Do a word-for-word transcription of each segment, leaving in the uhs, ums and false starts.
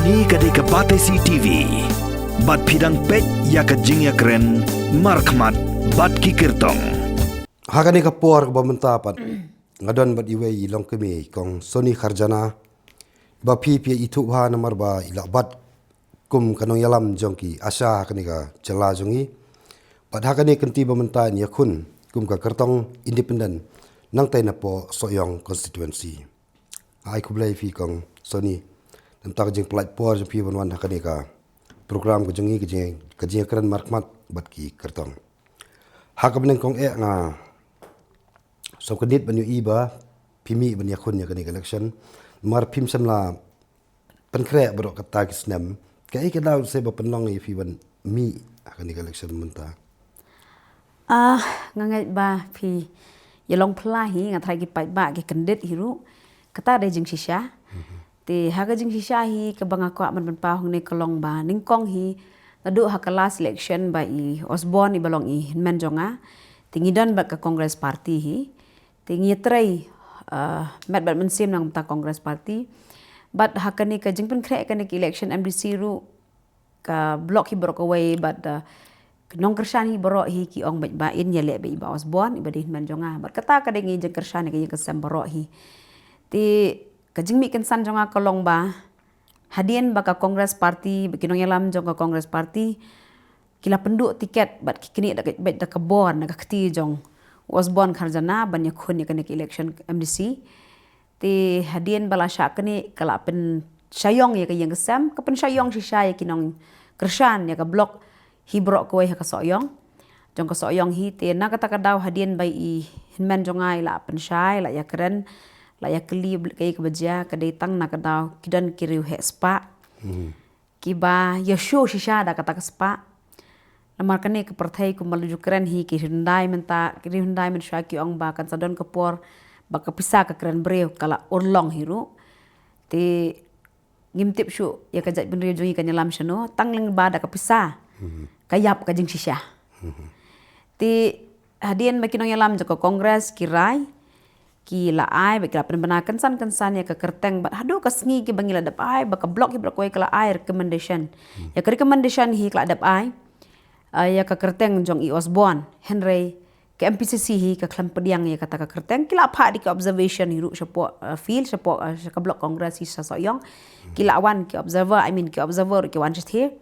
Kane ka dei ka Batesi T V. Bad phi dang peit ïa ka jingïakren markhmat bad ki kyrtong. Ha kane ka por kaba mynta pat nga don bad iwei i longkmie, i Kong Sony Kharjana, ba phi phi ithuh bha namar ba i la bat kum ka nongïalam jong ki ASHA ha kane ka jylla jong ngi. Bad ha kane ka kynti ba mynta in ïakhun kum ka kyrtong independent nangtai napoh Sohiong constituency. Ai khublei phi Kong Sony. Namar ka jingpynlait por jong phi ban wan ha kane ka program ka jong ngi, ka jing, ka jingïakren markhmat bad ki kyrtong. Ha ka bneng Kong, eh, nga sngewkyndiat ban ïohi ba phi mih ban ïakhun ïa kane ka election. Namar phim shym la pynkhreh baroh kata ki snem. Kaei ka daw shisha ba pynlong ïa phi ban mih ha kane ka election mynta? Ah, nga ngeit ba phi ïa long phylla hi, nga tharai ki paidbah ki kyndit hi ruh. Kata dei jingshisha. Te ha ka jingshisha hi kaba nga kwah ban pynpaw hangne ka long ba nyngkong hi, naduh ha ka last election ba i Osborne iba long i hynmen jong nga, te ngi don bad ka Congress Party hi. Te ngi ïatrei, ah, met bad mynsiem na ka bynta Congress Party. Bad ha kane ka jingpynkhreh kane ka election M D C ruh, ka block hi baroh kawei bad, ah, ka nongkyrshan hi baroh hi ki ong beit ba in ïaleh beit i Bah Osborne iba dei hynmen jong nga. Bad kata ka dei ka jingkyrshan ïa ka ïing ka sem baroh hi. Te ka jingmih kynsan jong nga ka long ba hadien ba ka Congress Party, ba ki nongïalam jong ka Congress Party ki la pynduh tiket bad ki knieh da ka, beit da ka bor na ka kti jong u Osborne Kharjana ban ïakhun ïa kane ka election M D C. Te hadien ba la shah knieh ka la pynshaiong ïa ka ïing ka sem, ka pynshaiong shisha ïa ki nongkyrshan ïa ka block hi baroh kawei ha ka Sohiong. Jong ka Sohiong hi, te na kata ka daw hadien ba i hynmen jong nga i la pynshai, la ïakren, la ïakylli kaei kaba jia, ka dei tang na ka daw ki don ki riewheh spah kiba ïashow shisha da kata ka spah. Namar kane ka pyrthei kumba la ju kren hi, ki riewhyndai mynta, ki riewhyndai mynshuwa ki ong ba kan sa don ka por ba ka pisa ka kren briew, ka la urlong hi ruh. Te ngim tip shuh ïa ka jaitbynriew jong ngi kan ïalam shano, tang lyngba da ka pisa ka ïap ka jingshisha. Te hadien ba ki nongïalam jong ka Congress ki rai, ki la ai, ba ki la pynbna kynsan kynsan ïa ka kyrteng, bad haduh ka sngi kiba ngi la dep ai, ba ka block hi baroh kawei ka la ai recommendation. Ïa ka recommendation hi ka la dep ai, ah, ïa ka kyrteng jong i Osborne, hynrei ka M P C C hi ka khlem pdiang ïa kata ka kyrteng. Ki la phah da ki observation hi ruh shapoh, ah, field, shapoh, ah, sha ka block Congress hi sha Sohiong. Ki la wan ki observer, I mean ki observer ruh ki wan shathie.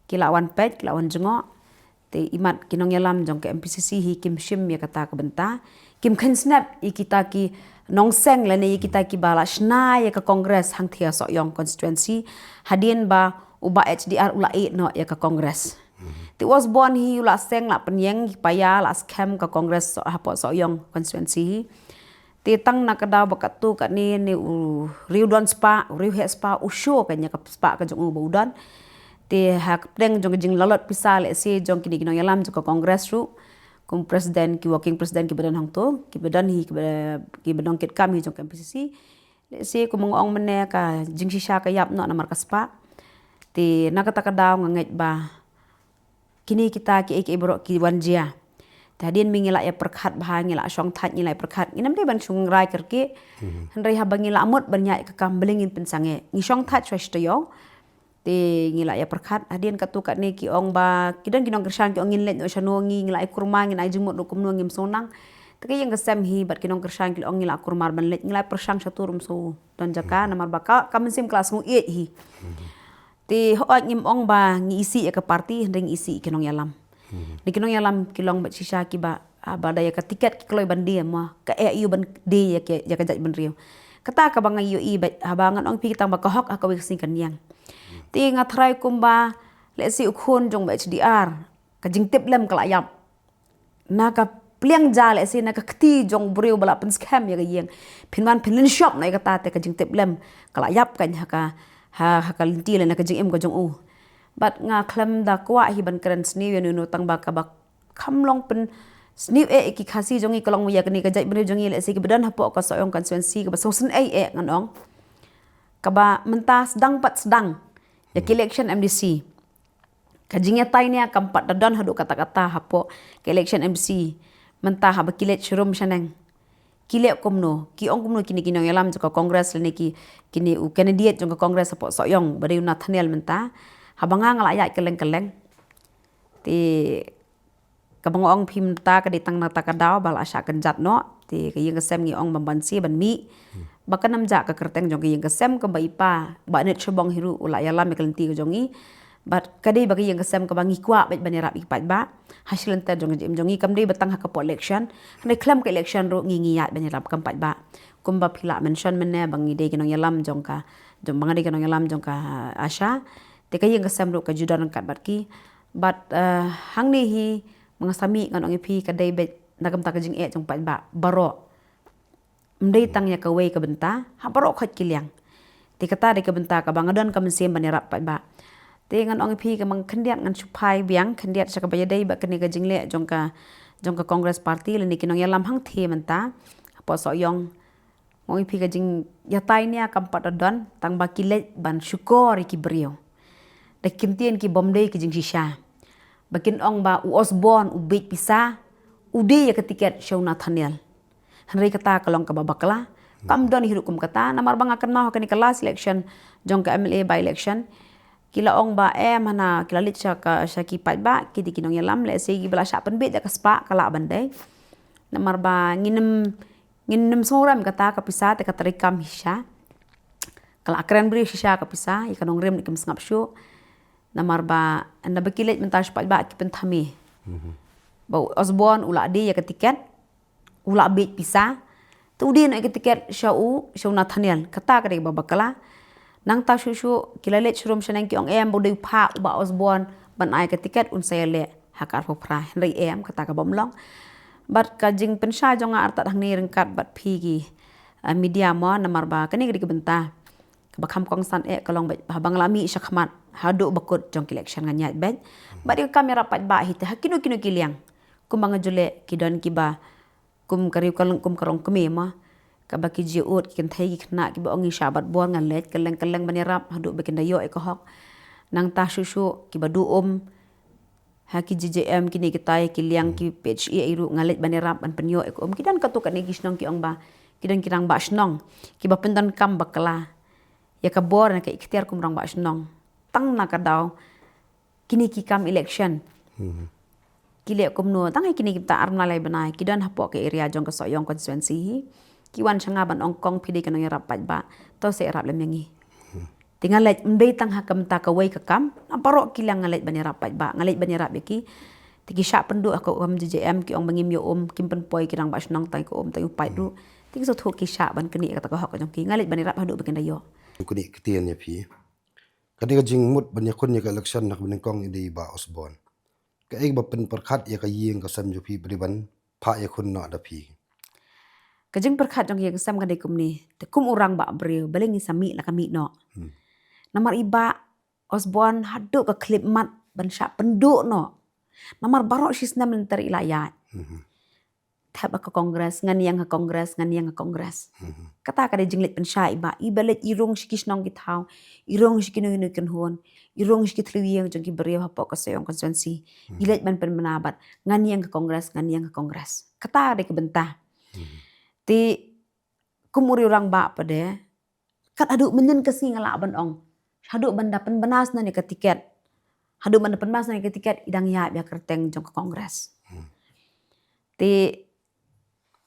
Ki la wan peit, ki la wan jngoh. Te imat ki nongïalam jong ka M P C C hi kim shim ïa kata ka bynta. Kim kheiñ snep ïa kita ki nongseng lane ïa kita kiba la shna ïa ka Congress hangthie Sohiong constituency. Hadien ba u Bah H D R u la ïeh noh ïa ka Congress. Te u Osborne hi u la seng, la pynïeng ki paia, la skhem ka Congress So-, hapoh Sohiong constituency hi. Te tang na ka daw ba katto katne ne u riew don spah, u riewheh spah, u show ka ïa ka spah ka jong u ba u don. Te ha ka pdeng jong ka jinglalot pisa lehse jong kine ki nongïalam jong ka Congress ruh, kum president, ki working president kiba don hangto, kiba don hi, kiba, kiba don kit kam hi jong ka M P C C. Lehse kum nga ong mynne ka jingshisha ka ïap noh namar ka spah. Te na kata ka daw nga ngeit ba kine kita kiei kiei baroh ki wan jia. Te hadien ba ngi la ïa pyrkhat bha, ngi la shong thait, ngi la ïa pyrkhat, ngim dei ban shong rai kyrkieh. Hynrei haba ngi la mut ban ïaid ka kam, balei ngin pynsangeh? Ngi shong thait shuwa shi taïew. Te ngi la ïa pyrkhat, hadien katto katne ki ong ba, ki don ki nongkyrshan ki ong ngin leit noh shano, ngi, ngi la ai kurmar, ngin ai jingmut ruh kumno, ngim sngewthuh. Te ka ïing ka sem hi bad ki nongkyrshan ki la ong ngi la kurmar ban leit, ngi la pyrshang shatur, ym shu don jaka, namar ba ka, ka mynsiem ka la sngewieit hi. Te hooid ngim ong ba ngi isih ïa ka party, hynrei ngi isih ïa ki nongïalam. Te ki nongïalam ki long beit shisha kiba, ah, ba da ïa ka tiket ki kloi ban die, mo, ka eh aïu ban die ïa ka, ïa ka jaitbynriew. Kata kaba nga ïohi beit, haba ngan ong phi, tang ba ka hok ha kawei ka sngi kan ïeng. Te nga tharai kumba, lehse u khun jong Bah H D R, ka jingtip lem ka la ïap. Na ka pliang ja lehse na ka kti jong u briew ba la pynskhem ïa ka ïing. Phin wan phin lynshop noh ïa kata, te ka jingtip lem ka la ïap kan ha ka, ha, ha ka lynti lane ka jingim ka jong u. Bad nga khlem da kwah hi ban kren sniew ïa uno uno, tang ba kaba kham long pynsniew eh ïa ki Khasi jong ngi ka long ïa kane ka jaitbynriew jong ngi lehse kiba don hapoh ka Sohiong constituency kaba sngewsynei eh ngan ong. Kaba mynta sdang pat sdang ïa ka election M D C. Ka jingïatai nia kam pat da don haduh katta-katta hapoh ka election M D C. Mynta haba ki leit sharum shaneng, ki leh kumno, ki ong kumno kine ki nongïalam jong ka Congress lane ki, kine u candidate jong ka Congress hapoh Sohiong ba dei u Nathaniel mynta. Haba nga nga la ïaid kylleng kylleng. Te kaba nga ong phi mynta ka dei tang na kata ka daw ba la shah kynjat noh. Te ka ïing ka sem ngi ong ban banse ban mih. Ba kan ym jah ka kyrteng jong ka ïing ka sem kumba i pa Bah Netshiboh hi ruh u la ïalam ïa ka lynti ka jong ngi. Bad ka dei ba ka ïing ka sem kaba ngi kwah beit ban ïarap ïa ki paidbah. Ha shi lynter jong ka jingim jong ngi, kam dei ba tang ha ka por election. Hynrei khlem ka election ruh ngi, ngi ïaid ban ïarap kum paidbah. Kumba phi la mention mynne ba ngi dei ki nongïalam jong ka, jong ba nga dei ki nongïalam jong ka ASHA. Te ka ïing ka sem ruh ka ju don ryngkat bad ki. Bad, eh, hangne hi, mynta sa mih ngan ong ïa phi ka dei beit na ka bynta ka jingeh jong paidbah baroh. Ym dei tang ïa kawei ka bynta, ha baroh khoit ki liang. Te kata dei ka bynta kaba nga don ka mynsiem ban ïarap paidbah. Te ngan ong ïa phi ka, ma nga khyndiat ngan shu phai biang, khyndiat sha kaba ïadei bad kane ka jingleh jong ka, jong ka Congress Party lane ki nongïalam hangthie mynta hapoh Sohiong. Nga ong ïa phi ka jingïatai nia kam pat da don, tang ba ki leit ban shukor ïa ki briew da ki ktien ki bym dei ki jingshisha. Ba kin ong ba u Osborne u bieit pisa, u die ïa ka tiket sha u Nathaniel. Hynrei kata ka long kaba bakla. Kam don hi ruh kum kata, namar ba nga kynmaw ha kane ka last election jong ka MLA by-election, ki la ong ba em hana, ki la leit sha ka, sha ki paidbah, ki dei ki nongïalam, lehse kiba la shah pynbieit da ka spah ka lah ban dei. Namar ba ngin ym, ngin ym sngew rem kata ka pisa, te ka treikam hi shisha. Ka la kren briew shisha ka pisa, ïa ka nongrim ne kim sngap shuh. Namar ba ynda ba ki leit mynta sha paidbah ki pynthame ba u Osborne u la die ïa ka tiket, u la bieit pisa. Te u die noh ïa ka tiket sha u, sha u Nathaniel. Kata ka dei kaba bakla. Nangta shuh shuh ki la leit sharum shaneng ki ong em ba u dei u phah u Bah Osborne ban ai ka tiket, un sa ïaleh ha ka arphew phra. Hynrei em, kata ka bym long. Bad ka jingpynshai jong nga artat hangne ryngkat bad phi ki, eh, media mo, namar ba kane ka dei ka bynta kaba kham kongsan eh ka long beit ba haba nga la mih sha khmat haduh ba kut jong ka election ngan ïaid beit. Bad ïa ka kam ïarap paidbah hi te ha kino kino ki liang. Kumba nga ju leh, ki don kiba kum ka riew ka leng, kum ka rong kmie ma, kaba ki ju ud ki kynthei ki khynnah kiba ong ngi shah bat bor, nga leit kylleng kylleng ban ïarap haduh ba kin da ïoh ïa ka hok. Nangta shuh shuh kiba duh um ha ki JJM, kine kita ïa ki liang ki PHE ïa ruh nga leit ban ïarap ban pynïoh ïa ka um. Ki don katto katne ki shnong ki ong ba ki don ki rangbah shnong kiba pyndonkam bakla ïa ka bor ne ka ikhtiar kum rangbah shnong tang na ka daw kine ki kam election. Ki leh kumno, tang ïa kine kita ar bnai lai bnai ki don hapoh ka area jong ka Sohiong constituency hi. Ki wan sha nga ban ong kong phi dei ka nongïarap paidbah, to sa ïarap lem ïa ngi. Te nga leit, ym dei tang ha ka bynta kawei ka kam, na baroh ki liang nga leit ban ïarap paidbah, nga leit ban ïarap ïa ki. Te ki shah pynduh ha ka um JJM, ki ong ba ngim ïoh um, kim pynpoi ki rangbah shnong tang ïa ka um, tang ïa u paid ruh. Te ki sngewthuh ki shah ban knieh ïa kata ka hok ka jong ki, nga leit ban ïarap haduh ba kin da ïoh. Knieh ktien ïa phi. Kane ka jingmut ban ïakhun ïa ka election na ka bynta kong i dei Bah Osborne. Kaei ba pynpyrkhat ïa ka ïing ka sem jong phi ba dei ban phah ïakhun noh da phi? Ka jingpyrkhat jong ka ïing ka sem ka dei kumne, te kum u rangbah briew, balei ngin sa mih la ka mih noh. Namar i Bah Osborne haduh ka khyllipmat ban shah pynduh noh. Namar baroh shi snem lynter i la ïaid. Thep ha ka Congress, ngan ïeng ha Congress, ngan ïeng ha Congress. Kata ka dei jingleit pynshai i Bah, i ba leit i rung sha ki shnong ki thaw, i rung sha kino kino ki kynhun, i rung sha ki thliew ïing jong ki briew hapoh ka Sohiong constituency. I leit ban pynbna bad ngan ïeng ha Congress, ngan ïeng ha Congress. Kata ka dei ka bynta. Te kum u riew rangbah pat de, kat haduh mynnin ka sngi nga lah ban ong, haduh ban da pynbna shuh ïa ka tiket, haduh ban da pynbna shuh ïa ka tiket, i dang ïaid beit ha ka kyrteng jong ka Congress. Te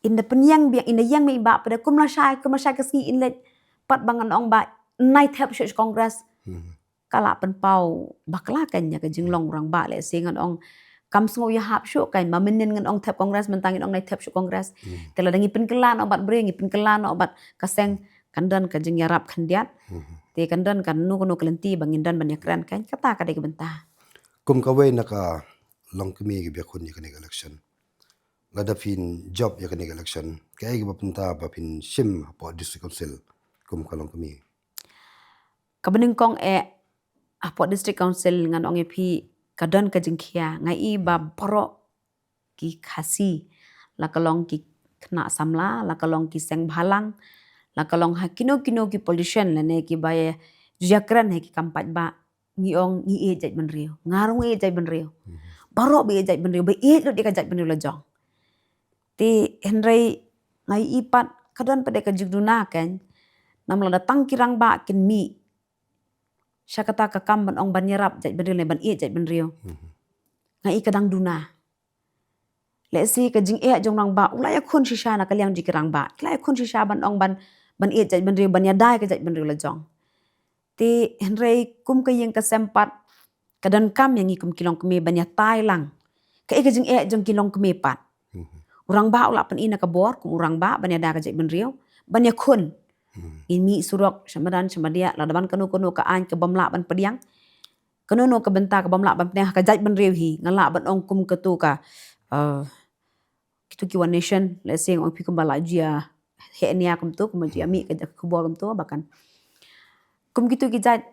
in da pynïeng biang, in da ïeng mih i Bah pat de, kum lashai, kum lashai ka sngi in leit, pat ba ngan ong ba nai thep shuh sha Congress. Ka lah pynpaw bakla kan ïa ka jinglong u rangbah, lehse ngan ong kam sngew ïahap shuh kan, ma mynnin ngan ong thep Congress, mynta ngin ong nai thep shuh Congress. Te lada ngi pynkylla noh bad briew, ngi pynkylla noh bad ka seng, kan don ka jingïarap khyndiat. Te kan don kano kano ka lynti ba ngin don ban ïakren kan, kata ka dei ka bynta. Kum kawei na ka longkmie kiba ïakhun ïa kane ka election, lada phin jop ïa kane ka election, kaei kaba bynta ba phin shim hapoh District Council kum ka longkmie? Kaba nyngkong eh, hapoh District Council ngan ong ïa phi ka don ka jingkhia, nga i ba baroh ki Khasi, la ka long ki khynnah samla, la ka long ki seng bhalang, la ka long ha kino kino ki politician lane kiba ju ïakren ha ki kam paidbah, ngi ong ngi ïeit jaitbynriew, nga ruh nga ïeit jaitbynriew. Baroh ba ïeit jaitbynriew, ba ïeit lut ïa ka jaitbynriew la jong. Te hynrei Nga ïohi pat ka don pat de ka jingduna kein. Namar lada tang ki rangbah kin mih sha kata ka kam ban ong ban ïarap jaitbynriew ne ban ïeit jaitbynriew, nga ïohi ka dang duna. Lehse ka jingeh jong rangbah u la ïakhun shisha na ka liang jong ki rangbah, ki la ïakhun shisha ban ong ban, ban ïeit jaitbynriew, ban ïada ïa ka jaitbynriew la jong. Te hynrei kum ka ïing ka sem pat ka donkam ïa ngi kum ki longkmie ban ïatai lang. Kaei ka jingeh jong ki longkmie pat? U rangbah u la pyni na ka bor kum u rangbah ban ïada ka jaitbynriew, ban ïakhun. Ngin mih surok sha madan sha madiah, lada ban kano kano ka aiñ ka bym lah ban pdiang, kano kano ka bynta ka bym lah ban pdiang ha ka jaitbynriew hi, nga lah ban ong kum katu ka, eh, kitu ki One Nation, lehse nga ong phi kumba la jia heh nia kumtu, kumba jia mih ka khubor kumtu, ba kan kum kitu ki jait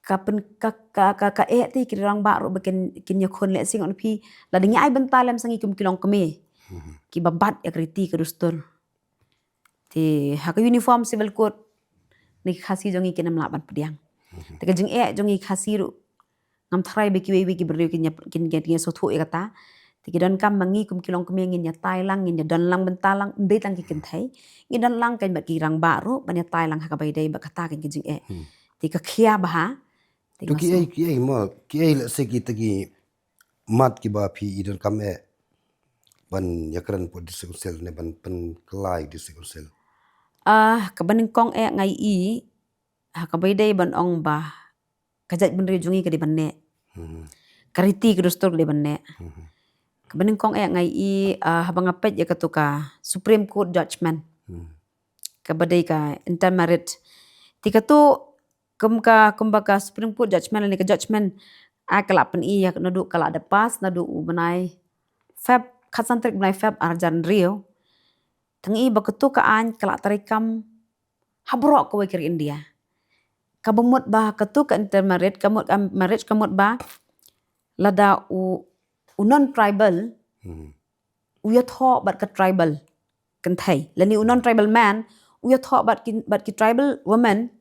ka pyn-, ka, ka, ka, ka eh te ki rangbah ruh ba kin, kin ïakhun, lehse nga ong phi, lada ngi ai bynta lem sa ngi kum ki longkmie kiba bat ïa ka riti ka dustur. Te ha ka Uniform Civil Code ne ki Khasi jong ngi kin ym lah ban pdiang. Te ka jingeh jong ngi Khasi ruh ngam tharai ba kiwei wei ki briew kin ïa, kin, kin, kin ïa sngewthuh ïa kata. Te ki donkam ba ngi kum ki longkmie ngin ïatai lang, ngin ïadon lang bynta lang, ym dei tang ki kynthei. Ngin don lang kein bad ki rangbah ruh ban ïatai lang ha kaba ïadei bad kata kein ka jingeh. Te ka khia bha. Te to nga ki sngew ei, ki ei mo, ki ei lehse kita ki mat kiba phi i donkam eh ban ïakren hapoh District Council ne ban pynkylla ïa District Council? Ah, kaba nyngkong eh nga ïohi ha kaba ïadei ban ong ba ka jaitbynriew jong ngi ka dei ban neh. Ka riti ka dustur ka dei ban neh. Kaba nyngkong eh nga ïohi, ah, haba nga peit ïa katu ka Supreme Court judgment kaba dei ka intermarriage. Te katu kum ka, kumba ka Supreme Court judgment lane ka judgment, ah, ka la pyni ïa, naduh ka la dep pass naduh u bnai Feb, khatsan tarik bnai Feb ar hajar hynriew. Te nga ïohi ba katu ka aiñ ka la treikam ha baroh kawei ka ri India. Kaba mut ba katu ka intermarriage, ka mut, um, marriage ka mut ba lada u, u non-tribal u ïathoh bad ka tribal kynthei, lane u non-tribal man u ïathoh bad ki, bad ki tribal women,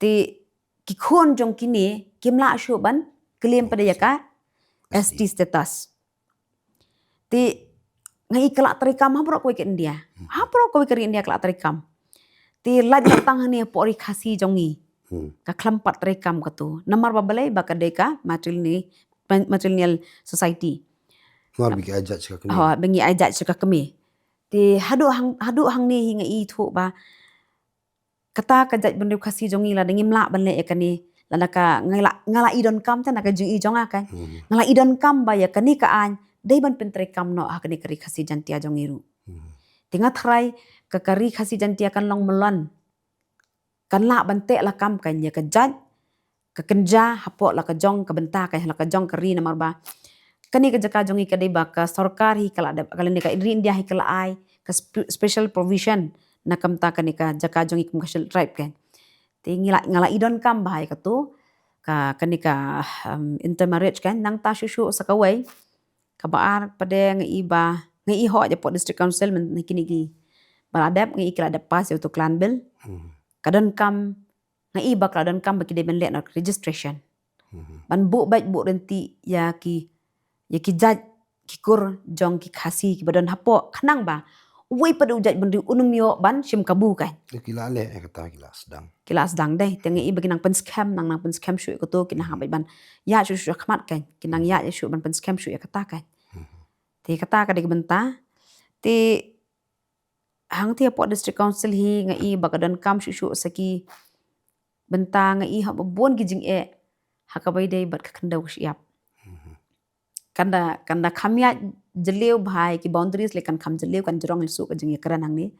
te ki khun jong kine kim lah shuh ban claim pat ïa ka S T status. Te nga ïohi ka la treikam ha baroh kawei ka India. Ha baroh kawei ka ri India ka la treikam. Te lait na tang hangne hapoh ri Khasi jong ngi ka khlem pat treikam katu. Namar ba balei? Ba ka dei ka matrilineal, matrilineal society. Namar ba ngi ai jait sha ka kmie. Ha, ba ngi ai jait sha ka kmie. Te haduh hang, haduh hangne hi nga ithuh ba kata ka jaitbynriew Khasi jong ngi lada ngim lah ban leh ïa kane, lada ka, nga la, nga la i donkam te na ka jing i jong nga kan. Nga la i donkam ba ïa kane ka aiñ dei ban pyntreikam noh ha kane ka ri Khasi Jaintia jong ngi ruh. Te nga tharai ka, ka ri Khasi Jaintia kan long madan, kan lah ban teh lakam kan ïa ka jait ka kynja hapoh la ka jong ka bynta kan, la ka jong ka ri, namar ba kane ka jaka jong ngi ka dei ba ka sorkar hi ka la dep, ka lane ka ri India hi ka la ai ka spe-, special provision na ka bynta kane ka jaka jong ngi kum ka Scheduled Tribe kan. Te ngi la, nga la i donkam bha ïa katu ka, kane ka, um, intermarriage kan. Nangta shuh shuh sa kawei kaba ar pat de nga i ba, nga i hok ïa pdeng District Council mynta kine ki ba la dep, nga i ki la dep pass ïa utu u clan bill. Ka donkam, nga i ba ka la donkam ba ki dei ban leh noh registration. Ban buh beit buh ryntih ïa ki, ïa ki jait ki kur jong ki Khasi kiba don hapoh, khnang ba uwei pat u jaitbynriew un ym ïoh ban shim kabu kan. Ki la leh ïa kata, ki la sdang. Ki la sdang dei, te nga i ba ki nang pynskhem, nang, nang pynskhem shuh ïa katu, ki nang hap beit ban ïaid shuh shuh ha khmat kan, ki nang ïaid shuh ban pynskhem shuh ïa kata kan. Te kata ka dei ka bynta. Te hangtei hapoh District Council hi nga i ba ka donkam shuh shuh sa ki bynta, nga i haba bun ki jingeh ha kaba ïadei bad ka khyndew ka shyiap. Kan da, kan da kham ïaid jylliew bha ïa ki boundaries, lane kan kham jylliew, kan jrong ïa shuh ka jingïakren hangne.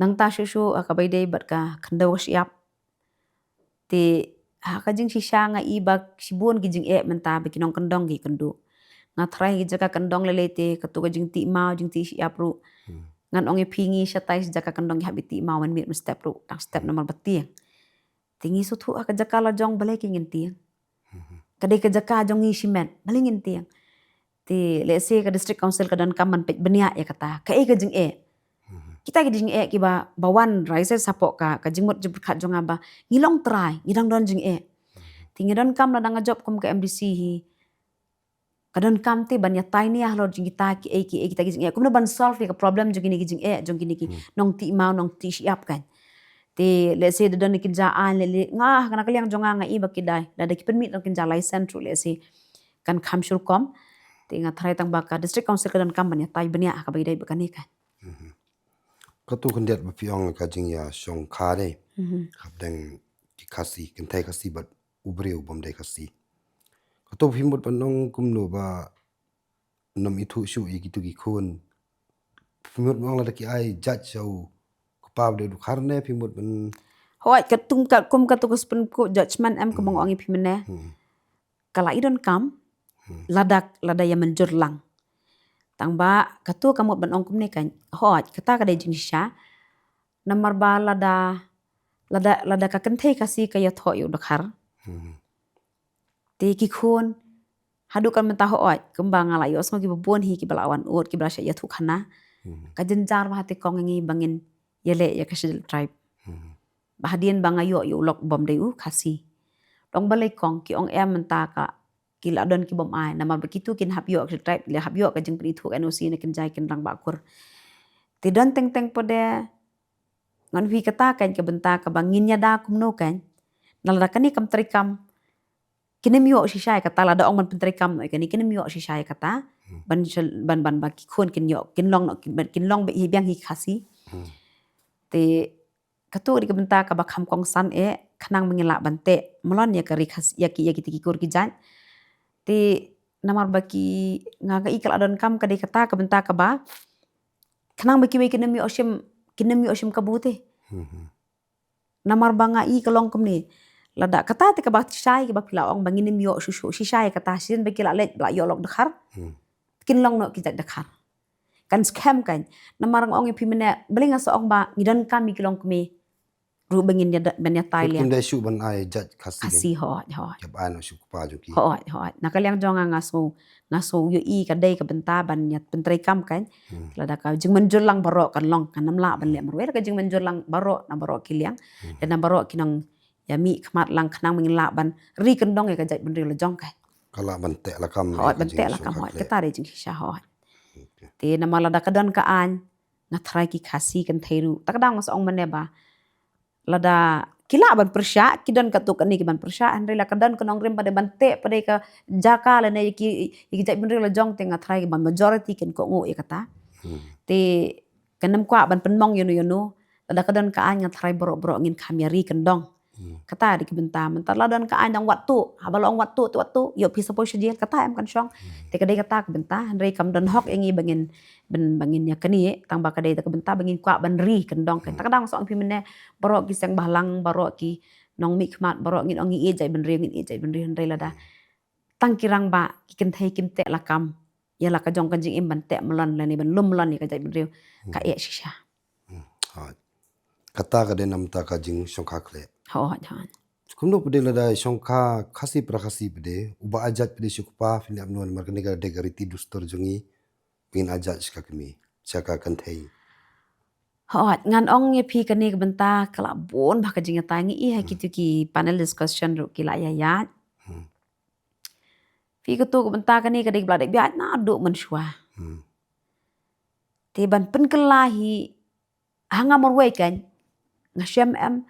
Nangta shuh shuh ha kaba ïadei bad ka khyndew ka shyiap. Te ha ka jingshisha nga i ba shibun ki jingeh mynta ba ki nongkyndong ki kynduh. Nga tharai ha ki jaka kyndong lei lei te katu ka jingtih maw, jingtih shyiap ruh. Ngan ong ïa phi, ngi shatai sha jaka kyndong ngi hap ïa tih maw mynmiet mynstep ruh, tang step namar ba tieng. Te ngi sngewthuh ha ka jaka la jong balei ki ngin tieng. Ka dei ka jaka jong ngi shimet, balei ngin tieng. Te lehse ka District Council ka donkam ban peit bniah ïa kata, kaei ka jingeh. Kita ki jingeh kiba, ba wan rises hapoh ka, ka jingmut jingpyrkhat jong nga ba ngi long trai, ngi dang don jingeh. Te ngi donkam, lada nga jop kum ka M D C hi, ka donkam te ban ïatai ne halor jong kita ki ei ki ei kita ki jingeh. Kumno ban solve ïa ka problem jong kine ki jingeh jong kine ki nongtih maw nongtih shyiap kan. Te let's say da don ki jingeh le le nga ha ka liang jong nga nga i ba ki dei lada ki pynmih da ki jingeh license ruh let's say kan kham shuh kum. Te nga tharai tang ba ka District Council ka donkam ban ïatai bniah ha kaba ïadei bad kane kan. Kato khyndiat ba phi ong ka jingïashongkha de. Hapdeng ki Khasi, kynthei Khasi bad u briew bym dei Khasi. Kato phi mut ban ong kumno ba nym ithuh shuh ïa kitu ki khun. Phi mut ban ong lada ki ai judge sha u kpa ba dei u dkhar ne phi mut ban. Hooid, ka tum ka kum kato ka Supreme Court judgment em ka bang ong ïa phi mynne. Ka la i donkam lada lada ïa mynjur lang. Tang ba kato ka mut ban ong kumne kan. Hooid, kata ka dei jingshisha. Namar ba lada lada lada ka kynthei Khasi ka ïathoh ïa u dkhar. Te ki khun haduh kan mynta hooid kumba nga la ïohsngew kiba bun hi kiba la wan ud kiba la shah ïathuh khana. Ka jynjar ba ha te kong ngi ba ngin ïaleh ïa ka Scheduled Tribe. Ba hadien ba nga ïoh ïa u lok bym dei u Khasi. Tang balei kong ki ong em mynta ka ki la don ki bym ai namar ba kitu kin hap ïoh ka Scheduled Tribe, la hap ïoh ka jingpynithuh N O C na kynjai kynrang ba kur. Te don teng teng pat de ngan wi kata kan ka bynta kaba ngin ïada kumno kan. Na lada kane kam treikam. Kine ym ïoh shisha ïa kata lada ong ban pyntreikam noh ïa kane kine ym ïoh shisha ïa kata. Ban ban ban ba ki khun kin ïoh kin long noh kin long ba hi biang hi Khasi. Te kato ka dei ka bynta kaba kham kongsan eh khnang ba ngin lah ban teh mlon ïa ka ri Khasi ïa ki ïa ki te ki kur ki jait. Te namar ba ki nga ka i ka la donkam ka dei kata ka bynta kaba khnang ba kiwei kin ym ïoh shim kin ym ïoh shim kabu te. Namar ba nga i ka long kumne. Lada kata te kaba shai kaba phi la ong ba ngin ym ïoh shuh shuh shisha ïa kata shisien ba ki la leit ba la ïoh lok dkhar. Kin long noh ki jait dkhar. Kan skhem kan. Namar nga ong ïa phi mynne balei nga sa ong ba ngi donkam ïa ki longkmie. Ruh ba ngin ïa ban ïatai liang. Kim dei shuh ban ai judge Khasi. Khasi hooid hooid. Ïa ba ai noh shuh kpa jong ki. Hooid hooid. Na ka liang jong nga nga sngew nga sngew ïohi ka dei ka bynta ban ïa pyntreikam kan. Lada ka jingmynjur lang baroh kan long kan ym lah ban leh marwei ka jingmynjur lang baroh na baroh ki liang. Dan na baroh ki nang ïa mih khmat lang khnang ba ngin lah ban ri kyndong ïa ka jaitbynriew la jong kan. Ka lah ban teh lakam. Hooid ban teh lakam hooid. Kata dei jingshisha hooid. Te namar lada ka don ka aiñ nga tharai ki Khasi kynthei ruh. Ta ka dang nga sa ong mynne ba lada ki lah ban pyrshah ki don katto katne ki ban pyrshah hynrei la ka don ka nongrim pat de ban teh pat de ka jaka lane ïa ki ïa ki jaitbynriew la jong te nga tharai ki ban majority kin kohnguh ïa kata. Te kan ym kwah ban pynmong ïano ïano lada ka don ka aiñ nga tharai baroh baroh ngin kham ïa ri kyndong. Kata dei ki bynta mynta la don ka aiñ dang wat tuh haba la ong wat tuh tuh wat tuh ïoh phi sa poi sha jel kata em kan shong. Te ka dei kata ka bynta hynrei kam don hok ïa ngi ba ngin ban ba ngin ïa kane tang ba ka dei ka bynta ba ngin kwah ban ri kyndong ka ta ka dang sa ong phi mynne baroh ki seng bhalang baroh ki nongmihkhmat baroh ngin ong ngi ïeit jaitbynriew ngin ïeit jaitbynriew hynrei lada tang ki rangbah ki kynthei kim teh lakam ïa la ka jong ka jingim ban teh mlon lane ban lum mlon ïa ka jaitbynriew ka eh shisha. Hooid. Kata ka dei namar ka jingshongkha khleh. Hooid hooid. Kumno pat de lada shongkha Khasi para Khasi pat de uba ai judge pat de shu kpa phin ïa mlon namar kane ka dei ka riti dustur jong ngi. Phin ai judge sha ka kmie sha ka kynthei. Hooid ngan ong ïa phi kane ka bynta ka la bun bha ka jingïatai ngi i ha kitu ki panel discussion ruh ki la ïa ïaid. Phi kato ka bynta kane ka dei ka bla dei biang naduh mynshuwa. Te ban pynkylla hi ha nga marwei kan nga shem em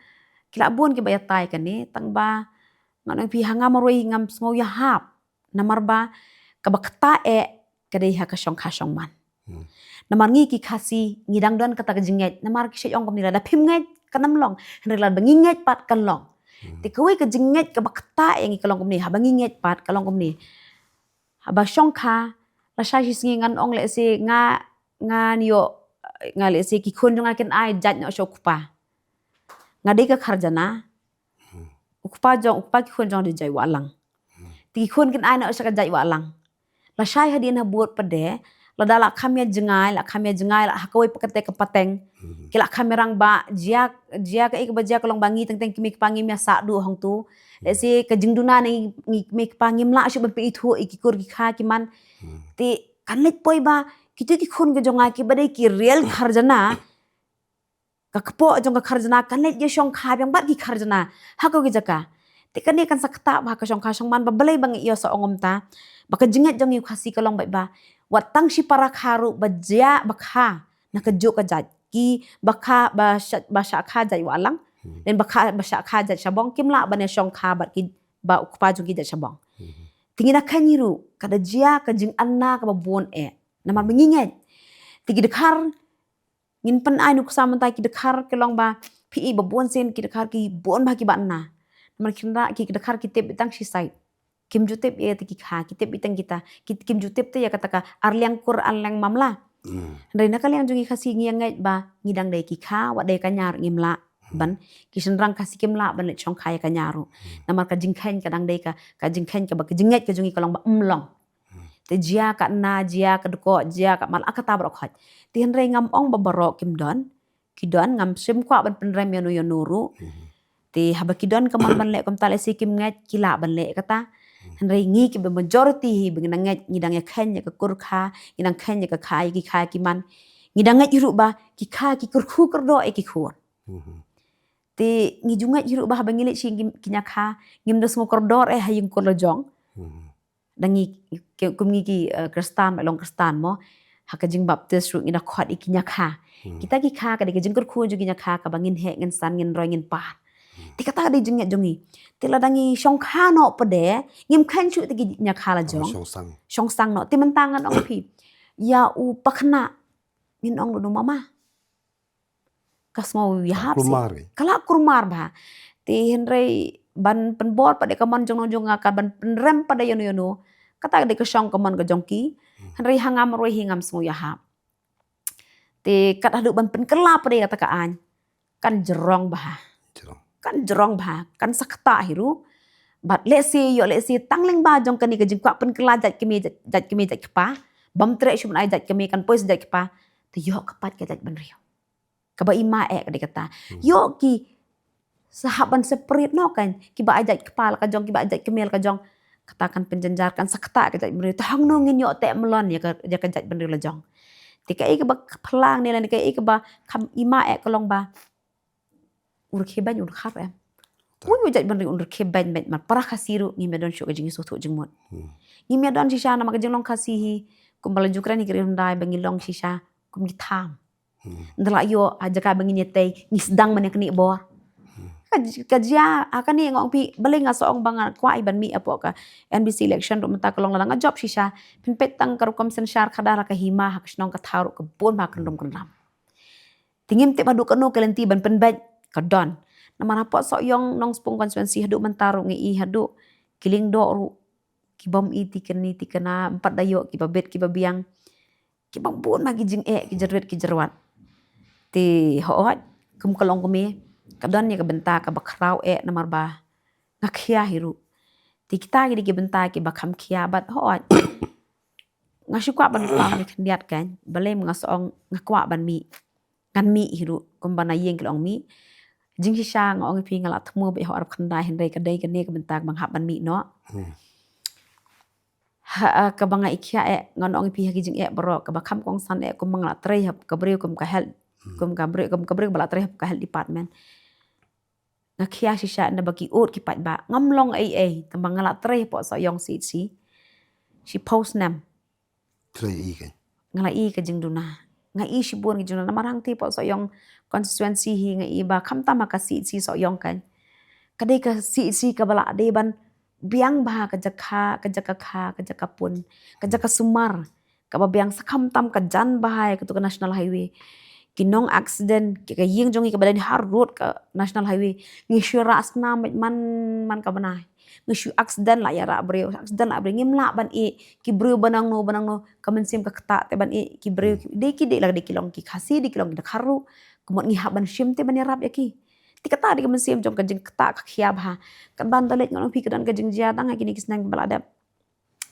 ki la bun kiba ïatai kane tang ba ngan ong phi ha nga marwei ngam sngew ïahap namar ba kaba kata eh ka dei ha ka shongkha shongman. Namar ngi ki Khasi ngi dang don kata ka jingngeit namar ki shu ong kumne lada phim ngeit kan ym long hynrei lada ba ngi ngeit pat kan long. Te kawei ka jingngeit kaba kata eh ngi ka long kumne haba ngi ngeit pat ka long kumne. Haba shongkha lashai shi sngi ngan ong lehse nga ngan ïoh nga lehse ki khun jong nga kin ai jait noh sha u kpa. Nga dei ka kharjana u kpa jong u kpa ki khun jong dei jait wah lang. Te ki khun kin ai noh sha ka jait wah lang. Lashai hadien habud pat de lada la kham ïa jngai la kham ïa jngai la ha kawei pat kate ka pateng. Ki la kham ïa rang ba jia jia ka ik ba jia ka long ba ngi teng teng ki mei kpa ngim ïa sah duh hangtu. Lehse ka jingduna ne ngi mei kpa ngim lah shuh ban pynithuh ïa ki kur ki kha ki man. Te kan leit poi ba kitu ki khun ka jong nga kiba dei ki real kharjana. Ka kpoh jong ka kharjana kan leit ïa shongkha biang bad ki kharjana ha kawei ka jaka. Te kane kan sa ktah ba ha ka shongkha shongman ba balei ba ngi ïa sa ong ym ta. Ba ka jingngeit jong ngi u Khasi ka long beit ba wat tang shi para kha ruh ba jia ba kha na kajuh ka jait, ki ba kha ba shah, ba shah kha jait Wahlang, hmm, dan ba kha ba shah kha jait Shabong, kim lah ban ïa shong kha bad ki ba u kpa jong ki jait Shabong. Hmm. Te ngi da kheiñ hi ruh ka da jia ka jingangnud kaba bun eh. Namar ba ngi ngeit te ki dkhar, ngin pynai nuksa mynta, ki dkhar ki long ba phi i ba bun sien ki dkhar ki bun ba ki ba na. Namar ki da ki dkhar ki tip tang shi side. Kim ju tip ïa te ki kha, ki tip tang kita, ki kim ju tip te ïa kata ka arliang kur arliang mamla. Hmm. Hynrei na ka liang jong ngi Khasi ngi ngeit ba ngi dang dei ki kha, wat dei ka ñiar ngim lah. Hmm. Ban ki shynrang Khasi kim lah ban leit shong kha ïa ka ñiar ruh. Hmm. Namar ka jingkheiñ ka dang dei ka, ka jingkheiñ kaba ka jingngeit ka jong ngi ka long ba ym long. Hmm. Te jia ka na, jia ka dkoh, jia ka mal, ah, kata baroh khoit. Te hynrei ngam ong ba baroh kim don. Ki don, ngam shym kwah ban pynrem ïano ïano ruh. Mhm. Te haba ki don ka mon ban leh kumta, lehse kim ngeit ki lah ban leh kata. Mhm. Hynrei ngi kiba majority hi ba ngi dang ngeit, ngi dang ïa kheiñ ïa ka kur kha, ngi dang kheiñ ïa ka kha, ïa ki kha ki man. Ngi dang ngeit hi ruh ba ki kha ki kyrkhu kyrdoh ïa ki khun. Mhm. Te ngi ju ngeit hi ruh ba haba ngi leit sha ki, ki ñiakha, ngim da sngew kordor eh ha ïing kur la jong. Mhm. Da ngi ki, kum ngi ki, eh, Khristan, ba long Khristan mo, ha ka jingbaptis ruh ngi da khot ïa ki ñiakha. Hmm. Kita ki kha ka dei ka jingkyrkhu jong ki ñiakha kaba ngin heh, ngin san, ngin roi, ngin pan. Hmm. Te kata ka dei jingngeit jong ngi. Te lada ngi shong kha noh pat de, ngim kheiñ shuh te ki ñiakha la jong. Shong sang. Shong sang noh. Te mynta ngan ong phi, ïa u pakhynnah, ngin ong ruh mama. Ka sngew ïahap sih. Kulmar eh. Ka la kulmar bha. Te hynrei ban pynbor pat de ka mon jong no jong nga, ka ban pynrem pat de ïano ïano. Kata ka dei ka shong ka mon ka jong ki. Hmm. Hynrei ha nga marwei hi ngam sngew ïahap. Te kat haduh ban pynkylla pat de kata ka aiñ, kan jrong bha. Jrong. Kan jrong bha, kan sakta hi ruh. Bad lehse ïoh, lehse tang lyngba jong kane ka jingkwah pynkylla jait kmie, jait, jait kmie jait kpa. Bym treh shuh ban ai jait kmie, kan poi sa jait kpa. Te ïoh ka pat ka jaitbynriew. Kaba i ma eh ka dei kata. Hmm. Ïoh ki sa hap ban separate noh kan, kiba ai jait kpa la ka jong, kiba ai jait kmie la ka jong. Kata kan pynjynjar, kan sakta ka jaitbynriew. Te hangno ngin ïoh teh mlien ïa ka, ïa ka jaitbynriew la jong. Te kaei kaba phylla ne lane kaei kaba kham i ma eh ka long ba u rkhie beiñ u dkhar em. Uei u jaitbynriew un rkhie beiñ beiñ, namar para Khasi ruh ngim ïa don shuh ka jingïasngewthuh jingmut. Hmm. Ngim ïa don shisha namar ka jinglong Khasi hi, kumba la ju kren hi ka ri hyndai ba ngi long shisha kum ki tham. Hmm. Ynda la ïoh ha jaka ba ngin ïatei, ngi sdang ban ïa knieh bor. Hmm. Ka, ka jia, ha kane nga ong phi, balei nga sa ong ba nga kwah hi ban mih hapoh ka N B C election ruh mynta ka long lada nga jop shisha, phin peit tang ka rukom synshar khadar ha ka hima, ha ka shnong ka thaw ruh ka bun bha ka kynrum kynram. Te ngim tip haduh katno ka lynti ban pynbeit, ka don. Namar hapoh Sohiong Nongspung constituency haduh mynta ruh ngi i haduh ki lyngdoh ruh, ki bym i ti kane ti kana, ym pat da ïoh kiba bit kiba biang. Kiba bun ma ki jingeh, ki jyrwit ki jyrwat. Te hooid, kum ka longkmie, ka don ïa ka bynta kaba khraw eh namar ba nga khia hi ruh. Te kita ki dei ki bynta kiba kham khia bad hooid. Nga shu kwah ban pang ïa khyndiat kan, balei ma nga sa ong nga kwah ban mih. Ngan mih hi ruh, kumba na ïing ki la ong mih. Jingshisha nga ong ïa phi nga la thmu beit ha u arphew khyndai, hynrei ka dei kane ka bynta ba nga hap ban mih noh. Hmm. Ha, ah, kaba nga i khia eh, ngan ong ïa phi ha ki jingeh baroh, kaba kham kongsan eh, kumba nga la trei ha ka briew kum ka health, hmm, kum ka briew, kum ka briew ba la trei ha ka health department. Nga khia shisha ynda ba ki ud ki paidbah. Ngam long ei ei, tangba nga la trei hapoh Sohiong C H C. Shiphew snem. Trei i ka. Nga la i ka jingduna. Nga i shibun ka jingduna. Namar hangtei hapoh Sohiong constituency hi nga i ba khamtam ha ka C H C Sohiong kan. Ka dei ka C H C kaba la dei ban biang bha ka jaka, ka jaka kha, ka jaka pun, ka jaka sumar. Kaba biang sa khamtam ka jan bha ïa katu ka national highway. Ki nong accident, ki ka ïing jong ngi kaba dei ha road ka national highway. Ngi shu rah snam beit man, man ka bnai. Ngi shu accident la ïa rah briew, accident la briew ngim lah ban ïeh, ki briew ba nangno, ba nangno, ka mynsiem ka ktah te ban ïeh, ki briew, ki, dei ki dei la dei ki long ki Khasi, dei ki long ki dkhar ruh. Ka mut ngi hap ban shim te ban ïarap ïa ki. Te kata dei ka mynsiem jong ka jingktah ka khia bha. Katba nda leit ngan ong phi ka don ka jingjia tang ha kine ki snem ba la dep.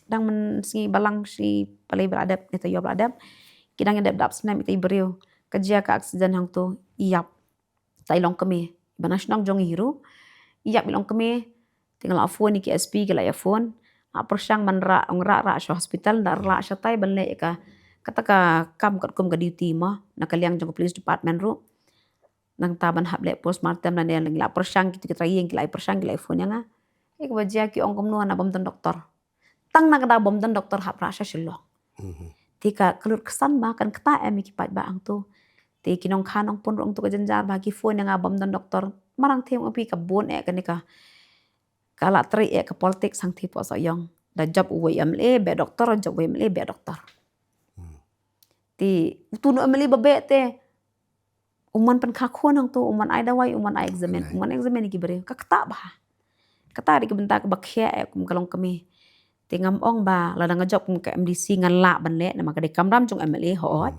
Dang mynsngi balang shi palei ba la dep, ita ïoh ba la dep. Ki dang ïa dep dap snem ita i briew. Ka jia ka accident hangto, ïap. Ita i longkmie. Ba na shnong jong i hi ruh. Ïap i longkmie. Te nga la phone ïa ki S P, ki la ïa phone. Nga pyrshang ban rah, ong rah rah sha hospital, nda rah shatai ban leh ïa ka. Kata ka kam katkum ka duty mo. Na ka liang jong ka police department ruh. Nangta ban hap leh postmortem lane ngi la pyrshang, kito ki trai ïing ki la pyrshang, ki la phone ïa nga. Ïa kaba jia ki ong kumno hana bym don doktor. Tang na ka daw bym don doktor hap rah sha Shillong. Te ka klut ksan ba kan kata em ïa ki paidbah hangto. Te ki nongkha nongpun ruh hangto ka jynjar ba ki phone ïa nga bym don doktor. Marang them u pi ka bun eh kane ka, ka la trei eh ka politics hangto hapoh Sohiong. Da jop uwei M L A beh doktor, jop uwei M L A beh doktor. Te utu u M L A ba beh te u man pynkha khun hangto, u man ai dawai, u man ai examine, u man examine ïa ki briew. Ka kata ba, kata dei ka bynta kaba khia eh kum ka longkmie. Te ngam ong ba lada nga jop kum ka M D C ngan lah ban leh, namar ka dei kamram jong M L A, hooid.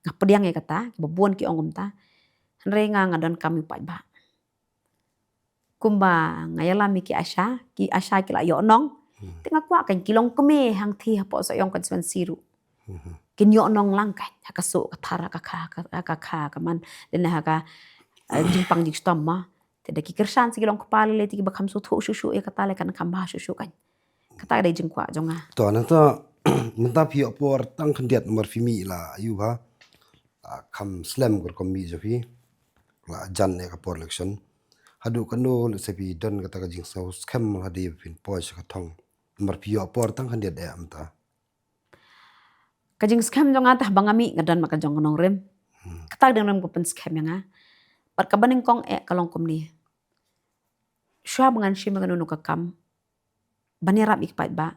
Nga pdiang ïa kata, kiba bun ki ong kumta. Hynrei nga, nga donkam ïa u paidbah. Kumba nga ïalam ïa ki ASHA, ki ASHA ki la ïoh nong. Te nga kwah kan ki longkmie hangto hapoh Sohiong constituency ruh kin ïoh nong lang kan ha ka soh ka thar, ha ka kha, ha ka kha ka man, lane ha ka, eh, jingpang jingshitom ma. Te da ki kyrshan sa ki long kpa lei lei, te kiba kham sngewthuh shuh shuh ïa kata lei kan kham bha shuh shuh kan. Kata ka dei jingkwah jong nga. To nangta mynta phi ïoh por tang khyndiat namar phi mih la ïu ba, ah, kham slem ka rukom mih jong phi. La jan eh ka por election. Haduh katno lehse phi don kata ka jingsngew skhem hadien ba phin poi sha ka thong namar phi ïoh por tang khyndiat eh mynta? Ka jingskhem jong nga te haba nga mih nga don bad ka jong ka nongrim. Kata ka dei nongrim ka pynskhem ïa nga. Bad kaba nyngkong eh ka long kumne. Shuwa ba ngan shim ïa kano kano ka kam ban ïarap ïa ki paidbah,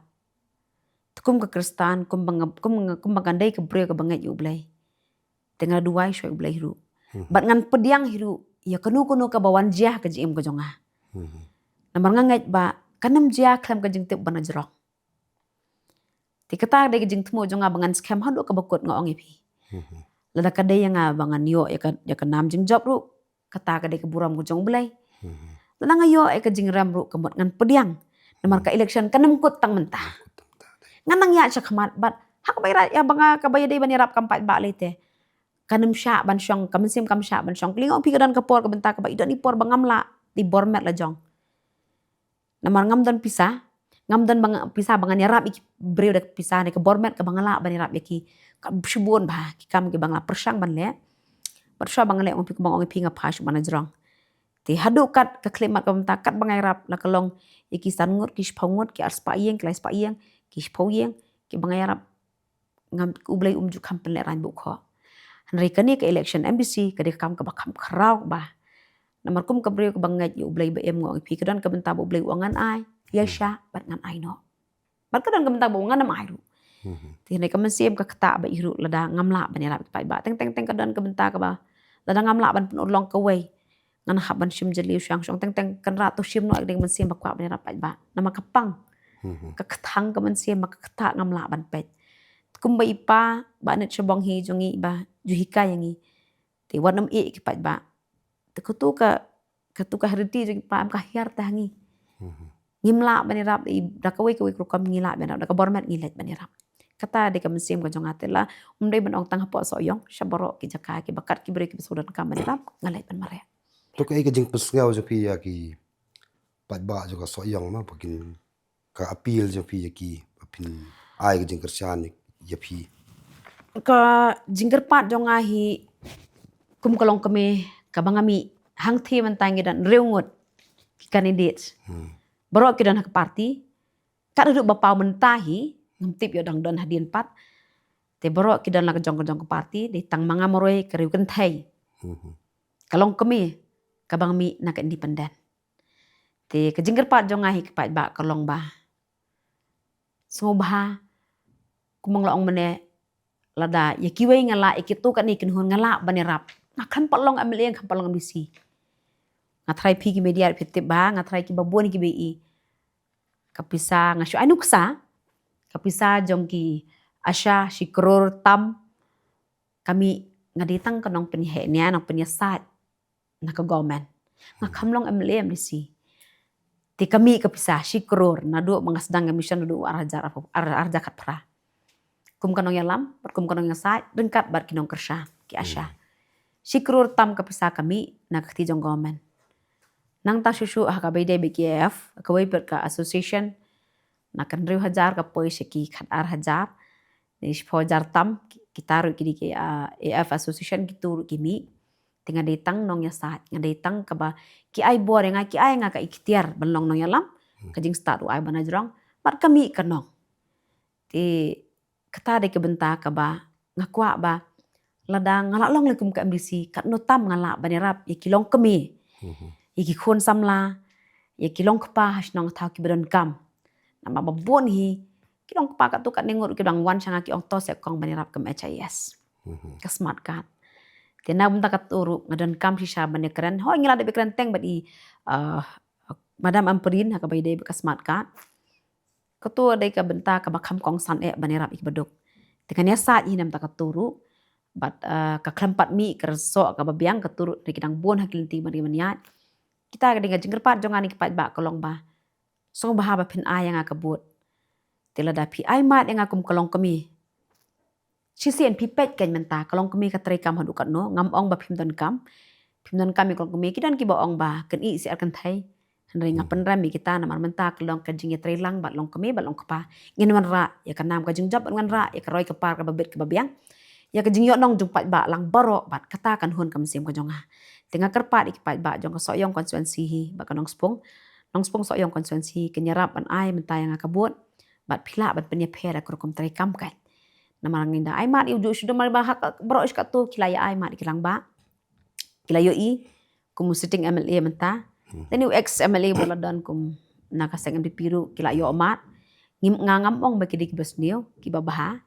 te kum ka Khristan, kum ba nga, kum nga, kum ba ngan dei ka briew kaba ngeit ïa U Blei, te nga duwai shuwa ïa U Blei hi ruh. Bad ngan pdiang hi ruh ïa kano kano kaba wan jia ha ka jingim ka jong nga. Namar nga ngeit ba kan ym jia khlem ka jingtip ba na jrong. Te kata ka dei ka jingthmu jong nga ba ngan skhem haduh kaba kut, nga ong ïa phi. Lada ka dei ïa nga ba ngan ïoh ïa ka, ïa ka nam jingjop ruh, kata ka dei ka burom ka jong U Blei. Lada nga ïoh ïa ka jingrem ruh, ka mut ngan pdiang. Namar ka election kan ym kut tang mynta. Ngan nang ïaid sha khmat bad ha kaba ïa, ïa ba nga, kaba ïadei ban ïarap kam paidbah lei te, kan ym shah ban shong, ka mynsiem kam shah ban shong kylliang. Ong phi ka don ka por, ka bynta kaba i don i por ba ngam lah dei bor met la jong. Namar ngam don pisa, ngam don ba nga, pisa ba ngan ïarap ïa ki briew da ka pisa, ne ka bor met kaba nga lah ban ïarap ïa ki, ka shibun bha ki kam kiba nga la pyrshang ban leh. Bad shuwa ba nga leh, ong phi, kumba nga ong ïa phi, nga phai shuh ba na jrong. Te haduh kat ka khyllipmat ka bynta, kat ba nga ïarap, la ka long ïa ki san ngut, ki shiphew ngut, ki arspah ïing, ki laispah ïing, ki shiphew ïing, kiba nga ïarap, ngam, U Blei um ju kham pynlehraiñ bukho. Hynrei kane ka election M D C ka dei ka kam kaba kham khraw ba. Namar kum ka briew kaba ngeit ïa U Blei ba im, nga ong ïa phi, ka don ka bynta ba U Blei u ong ngan ai, ïa sha bad ngan ai noh. Bad ka don ka bynta ba u ong ngan ym ai ruh. Te hynrei ka mynsiem ka ktah ba i ruh lada ngam lah ban ïarap ïa ki paidbah. Teng teng teng ka don ka bynta kaba lada ngam lah ban pynurlong kawei, ngan hap ban shim jylliew shong shong. Teng teng kynrad to shim noh, ka dei ka mynsiem ba kwah ban ïarap paidbah. Namar ka pang, ka kthang ka mynsiem, ba ka ktah ngam lah ban peit. Kumba i pa ba nit sha bong hi jong ngi ba ju hikai ïa ngi. Te wat nym ïeh ïa ki paidbah. Te katu ka, katu ka heritage jong i pa em ka hiar te ha ngi. Ngim lah ban ïarap da kawei kawei ka rukom, ngi lah ban ïarap da ka bor met, ngi leit ban ïarap. Kata dei ka mynsiem ka jong nga te la, um dei ban ong tang hapoh Sohiong, sha baroh ki jaka kiba kat ki briew kiba sngewdon kam ban ïarap, nga leit ban mareh. To kaei ka jingpynsngew jong phi ïa ki paidbah jong ka Sohiong ma, ba kin, ka appeal jong phi ïa ki ba phin ai ka jingkyrshan ïa phi? Ka jingkyrpad jong nga hi, kum ka longkmie kaba nga mih, hangtei mynta ngi don hynriew ngut ki candidate. Baroh ki don ha ka party. Kat haduh ba paw mynta hi, ngam tip ïoh dang don hadien pat. Te baroh ki don la ka jong ka jong ka party, dei tang ma nga marwei ka riew kynthei. Ka longkmie kaba nga mih na ka independent. Te ka jingkyrpad jong nga hi ki paidbah ka long ba sngewbha, kumba nga la ong mynne, lada ïa kiwei nga lah, ïa kito katne kynhun nga lah ban ïarap, nga khlem pat long M L A, nga khlem pat long M D C. Nga tharai phi ki media phi tip bha, nga tharai kiba bun kiba ïohi. Ka pisa nga shu ai nuksa, ka pisa jong ki ASHA shi klur tam, ka mih, nga dei tang ka nongpynïaid, nongpynïasaid na ka government. Nga khlem long M L A, M D C. Te ka mih ka pisa shi klur naduh ba nga sdang ka mission naduh ar hajar, ar, ar hajar khatphra. Kum ka nongïalam bad kum ka nongïasaid ryngkat bad ki nongkyrshan, ki ASHA. Shi klur tam ka pisa ka mih na ka kti jong government. Nangta shuh shuh ha kaba ïadei bad ki A F, kawei pat ka association, na ka hynriew hajar ka poi sha ki khatar hajar. Dei shiphew hajar tam, ki, kita ruh ki dei ki, ah, A F association, kito ruh ki mih. Te nga dei tang nongïasaid, nga dei tang kaba ki ai bor ïa nga, ki ai nga ka iktiar ban long nongïalam. Ka jingstad u ai ba na jrong, bad ka mih ka nong. Te kata dei ka bynta kaba nga kwah ba lada nga la long lei kum ka M D C, katno tam nga lah ban ïarap ïa ki longkmie, ïa ki khun samla, ïa ki longkpa ha shnong thaw kiba donkam. Namar ba bun hi ki longkpa katto katne ngut ki dang wan sha nga ki ong to seh kong ban ïarap kum H I S, ka smart card. Te na bynta katto ruh nga donkam shisha ban ïakren. Hooid ngi la dep ïakren teng bad i, uh, Madam Ampareen ha kaba ïadei bad ka smart card. Katto dei ka bynta kaba kham kongsan eh ban ïarap ïa kiba duk. Te kan ïasaid hi na bynta katto ruh. Bad, uh, ka khlem pat mih ka rynsoh kaba biang katto ruh, ki dang bun ha ki lynti ban ri ban ïaid. Kita ka dei ka jingkyrpad jong nga na ki paidbah ka long ba sngewbha ba phin ai ïa nga ka vote. Te lada phi ai mad ïa nga kum ka longkmie, shisien phi peit kein mynta ka longkmie ka treikam haduh katno. Ngam ong ba phim donkam, phim donkam ïa ka longkmie. Ki don kiba ong ba kan ïeh syiar kynthei. Hynrei nga pynrem ïa kita namar mynta ka long ka jingïatreilang bad longkmie bad longkpa. Ngin wanrah ïa ka nam ka jingjop, ngin wanrah ïa ka roi ka par kaba bit kaba biang, ïa ka jingïohnong jong paidbah lang baroh bad kata kan hun ka mynsiem ka jong nga. Te nga kyrpad ïa ki paidbah jong ka Sohiong constituency hi bad ka Nongspung, Nongspung Sohiong constituency, kin ïarap ban ai mynta ïa nga ka vote bad phi lah ban pynïapher ïa ka rukom treikam kein. Namar ngin da ai mad ïa u juh shu dum mar ba ha ka baroh shi katto ki la ïa ai mad ïa ki lang ba ki la ïohi kum u sitting M L A mynta. Lane u ex M L A ba la don kum na ka seng N P P ruh ki la ïoh mad. Ngim, nga ngam ong ba ki dei kiba sniew, kiba bha,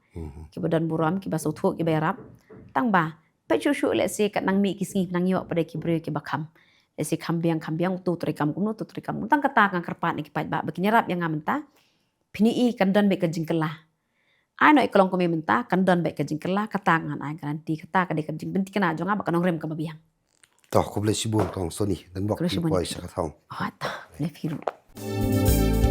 kiba don burom, kiba sngewthuh, kiba ïarap. Tang ba peit shuh shuh lehse kat nang mih ki sngi nang ïoh pat dei ki briew kiba kham. Lehse kham biang kham biang, uto treikam kumno, uto treikam kumno. Tang kata nga kyrpad na ki paidbah ba kin ïarap ïa nga mynta. Phin ïohi kan don beit ka jingkylla. Ai noh ïa ka longkmie mynta, kan don beit ka jingkylla, kata ngan ai guarantee, kata ka dei ka jingpynthikna jong nga bad ka nongrim kaba biang. To, khublei shibun Kong Sony, dang bok phi poi sha ka thong. Oh, to, khublei phi ruh.